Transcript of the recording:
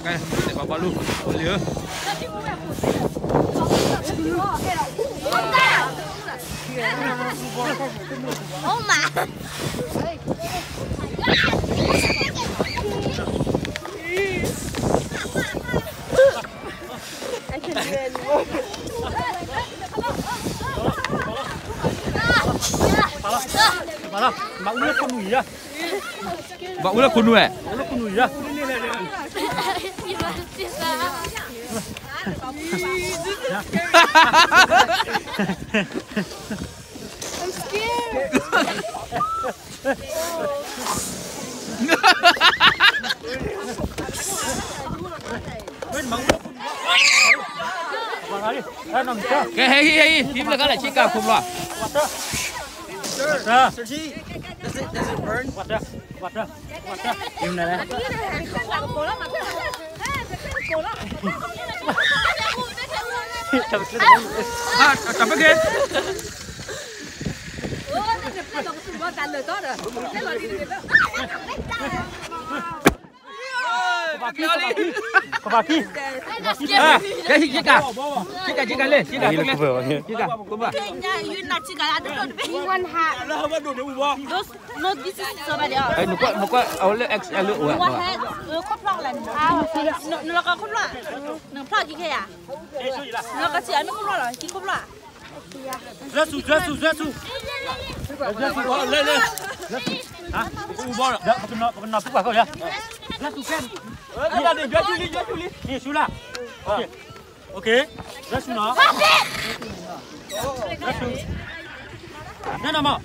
ဘၣ်ဘၣ်လူ, အိၣ်လံဧၢ. Oh my. ဘၣ်အူလၢခိၣ်နူာ်ယါ, ဘၣ်အူလၢခိၣ်နူာ်ဝဲ, အူလၢခိၣ်နူာ်ယါ. I'm scared. ကဲ ဟဲဟံး ဟဲဟံး ဟံးဖျၢၣ်ခါလဲၣ် ဆ့ကၤခိၣ်ဘျီ. Water. Water. Water. တၢ်ပက့ၢ်. ကဘၣ်ခံ, ကဘၣ်ခံ, ကဘၣ်ခံ, ကဲ ဆ့ကၤ, ဆ့ကၤ ဆ့ကၤလံ, ဆ့ကၤ, ဆ့ကၤ, ကဘၣ်. One heart. Those, no, this is somebody else. နကွၢ် နကွၢ် အဝဲလၢ X L လၢအိၣ် One heart. ခိၣ်ဖျီၣ်လၢ နလီၤကီခိၣ်ဖျီၣ်, နဖျီၣ်ခံခဲယၤ, နလီၤကီဆံးအမ့ၢ်ခိၣ်ဖျီၣ်လီၤ, ခံခိၣ်ဖျီၣ်. ဒြဲဆူ, ဒြဲဆူ, ဒြဲဆူ, ဒြဲဆူ, လၢ, လၢ, ဒြဲဆူ, ပကနၢ်ပူၤပှၤကီၢ်ယၤ, ဒြဲဆူခဲ, ဒြဲဆူလံ, ဒြဲဆူလံ, ဆူလၢ, ဒြဲဆူနီၤ, ဒြဲဆူ, နဲနမး